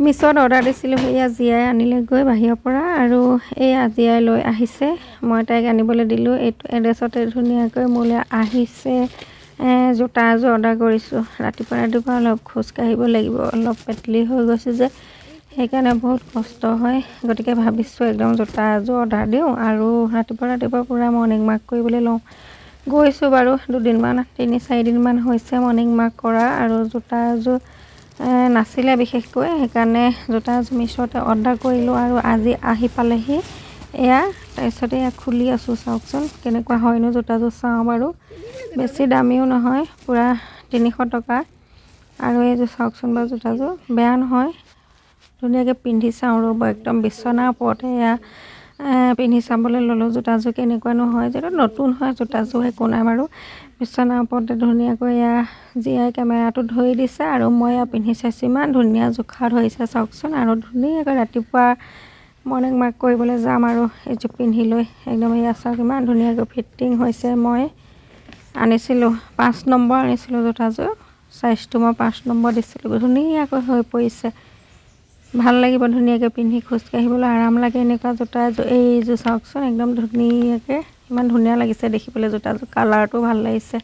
মিছত order দিছিলোঁ, সেয়া জীয়াই আনিলেগৈ বাহিৰৰ পৰা আৰু এয়া জীয়াই লৈ আহিছে। মই তাইক আনিবলৈ দিলোঁ এইটো এড্ৰেছতে, ধুনীয়াকৈ মোলৈ আহিছে। জোতা এযোৰ অৰ্ডাৰ কৰিছোঁ। ৰাতিপুৱা ৰাতিপুৱা অলপ খোজকাঢ়িব লাগিব, অলপ পেটলি হৈ গৈছোঁ যে, সেইকাৰণে বহুত কষ্ট হয়। গতিকে ভাবিছোঁ একদম জোতা এযোৰ অৰ্ডাৰ দিওঁ আৰু ৰাতিপুৱা ৰাতিপুৱা পূৰা মৰ্ণিং ৱাক কৰিবলৈ লওঁ। গৈছোঁ বাৰু দুদিনমান, 3-4 দিনমান হৈছে মৰ্ণিং ৱাক কৰা। আৰু জোতা এযোৰ নাছিলে বিশেষকৈ, সেইকাৰণে জোতা এযোৰ মিছ'তে অৰ্ডাৰ কৰিলোঁ আৰু আজি আহি পালেহি এয়া। তাৰপিছতে এয়া খুলি আছোঁ, চাওকচোন কেনেকুৱা হয়নো জোতাযোৰ চাওঁ বাৰু। বেছি দামীও নহয়, পূৰা 300 টকা। আৰু এইযোৰ চাওকচোন বাৰু, জোতাযোৰ বেয়া নহয়। ধুনীয়াকৈ পিন্ধি চাওঁ ৰ'ব। একদম বিচনাৰ ওপৰতে এয়া পিন্ধি চাবলৈ ল'লোঁ জোতাযোৰ কেনেকুৱানো হয়। যিহেতু নতুন হয় জোতাযোৰ, একো নাই বাৰু। বিচনাৰ ওপৰতে ধুনীয়াকৈ এয়া জীয়াই কেমেৰাটো ধৰি দিছে আৰু মই এয়া পিন্ধি চাইছোঁ। ইমান ধুনীয়া জোখাত হৈছে, চাওকচোন। আৰু ধুনীয়াকৈ ৰাতিপুৱা মৰ্ণিং ৱাক কৰিবলৈ যাম আৰু এইযোৰ পিন্ধি লৈ একদম। এয়া চাওক, ইমান ধুনীয়াকৈ ফিটিং হৈছে। মই আনিছিলোঁ 5 নম্বৰ আনিছিলোঁ জোতাযোৰ, চাইজটো মই 5 নম্বৰ দিছিলোঁ, ধুনীয়াকৈ হৈ পৰিছে। ভাল লাগিব ধুনীয়াকৈ পিন্ধি খোজকাঢ়িবলৈ আৰাম লাগে এনেকুৱা জোতা এযোৰ। এইযোৰ চাওকচোন, একদম ধুনীয়াকৈ ইমান ধুনীয়া লাগিছে দেখিবলৈ জোতাযোৰ, কালাৰটো ভাল লাগিছে।